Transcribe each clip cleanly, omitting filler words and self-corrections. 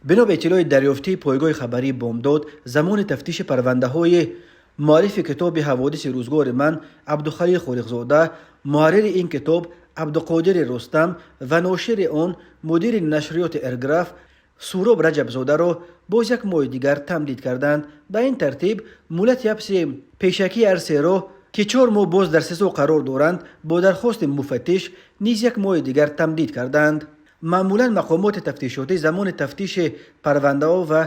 Бино ба иттилои дарёфтии пойгоҳи хабарии «Бомдод», замони тафтиши парвандаҳои муаллифи китоби «Ҳаводиси рӯзгори ман» Абдухалил Холиқзода, муҳаррири ин китоб Абдуқодири Рустам ва ношири он, мудири нашриёти «Эрграф» Суроб Раҷабзодаро боз як моҳи дигар тамдид карданд. Ба ин тартиб муҳлати ҳабси пешакии ҳар серо, ки 4 моҳ боз дар СИЗО қарор доранд, бо дархости муфаттиш низ як моҳи дигар тамдид карданд. Маъмулан мақомоти тафтишотӣ замони тафтиши парвандаҳо ва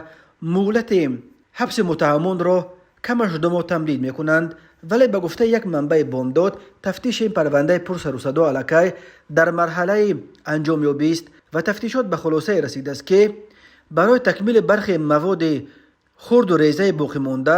муҳлати ҳабси муттаҳамонро камаш 2 моҳ тамдид мекунанд, вале ба гуфтаи як манбаи «Бомдод», тафтиши ин парвандаи пурсарусадо аллакай дар марҳалаи анҷомёбист ва тафтишот ба хулосае расидааст, ки барои такмили бархе маводи хурду резаи боқимонда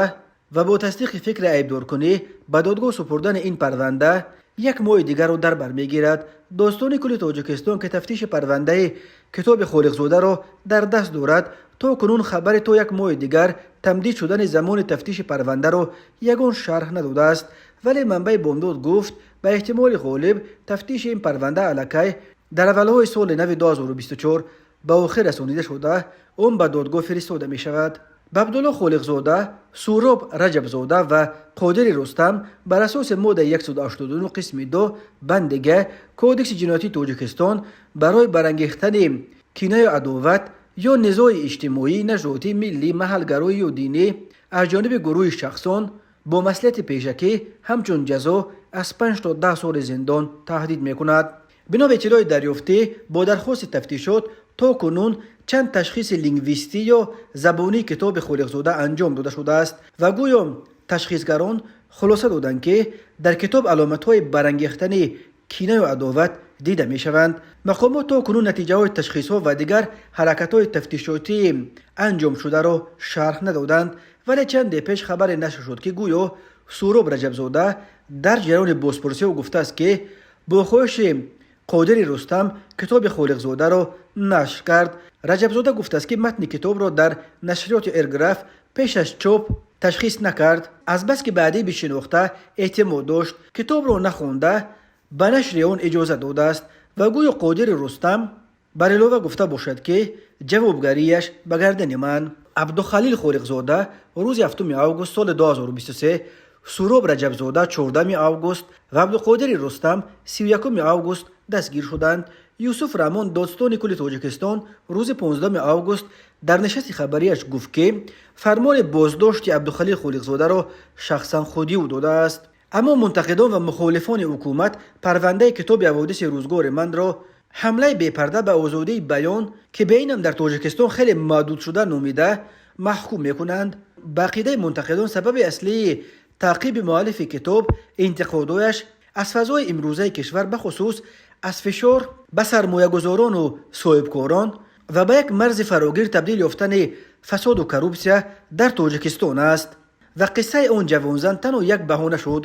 ва бо тасдиқи фикри айбдоркунӣ ба додгоҳ супурдани ин парванда як моҳи дигарро дар бар мегирад. Додситони кулли Тоҷикистон, ки тафтиши парвандаи китоби Холиқзодаро дар даст дорад, то кунун хабари то як моҳи дигар тамдид шудани замони тафтиши парвандаро ягон шарҳ надодааст, вале манбаи «Бомдод» гуфт, ба эҳтимоли ғолиб тафтиши ин парванда аллакай дар аввалҳои соли нави 2024 ба охир расонида шуда, он ба додгоҳ фиристода мешавад. Ба Абдулло Холиқзода, Суроб Раҷабзода ва Қодири Рустам бар асоси моддаи 189 қисми 2 банди г Кодекси ҷиноятии Тоҷикистон барои барангехтани кинаю адоват ё низои иҷтимоӣ, нажодӣ, миллӣ, маҳалгароӣ ё динӣ аз ҷониби гурӯҳи шахсон бо маслиҳати пешакӣ ҳамчун ҷазо аз 5 то 10 соли зиндон таҳдид мекунад. Бино ба иттилои дарёфтӣ бо дархости тафтишот, то кунун чанд ташхиси лингвистӣ ё забонии китоби Холиқзода анҷом дода шудааст ва гӯё ташхисгарон хулоса доданд, ки дар китоб аломатҳои барангехтани кинаю адоват дида мешаванд. Мақомот то кунун натиҷаҳои ташхисҳо ва дигар ҳаракатҳои тафтишотии анҷомшударо шарҳ надоданд, вале чанде пеш хабаре нашр шуд, ки гӯё Суроб Раҷабзода дар ҷараёни бозпурсиҳо гуфтааст, ки бо хоҳиши Қодири Рустам китоби Холиқзодаро нашр кард. Раҷабзода гуфтааст, ки матни китобро дар нашриёти «Эрграф» пеш аз чоп ташхис накард, азбаски ба адиби шинохта эътимод дошт, китобро нахонда ба нашри он иҷоза додааст ва гӯё Қодири Рустам бар илова гуфта бошад, ки ҷавобгарияш ба гардани ман. Абдухалил Холиқзода рӯзи 7 август соли 2023, Суроб Раҷабзода 14 август ва Абдуқодири Рустам 31 август дастгир шуданд. Юсуф Раҳмон, додситони кулли Тоҷикистон, рӯзи 15 август дар нишасти хабарияш гуфт, ки фармони боздошти Абдухалил Холиқзодаро шахсан худи ӯ додааст. Аммо мунтақидон ва мухолифони ҳукумат парвандаи китоби «Ҳаводиси рӯзгори манро» ҳамлаи бепарда ба озодии баён, ки ба инам дар Тоҷикистон хеле маҳдудшуда, номида маҳкум мекунанд. Ба ақидаи мунтақидон, сабаби аслии таъқиби муаллифи китоб интиқодояш аз фазои имрӯзаи кишвар, бахусус аз фишор ба сармоягузорону соҳибкорон ва ба як марзи фарогир табдил ёфтани фасоду коррупсия дар Тоҷикистон аст ва қиссаи он ҷавонзан танҳо як баҳона шуд.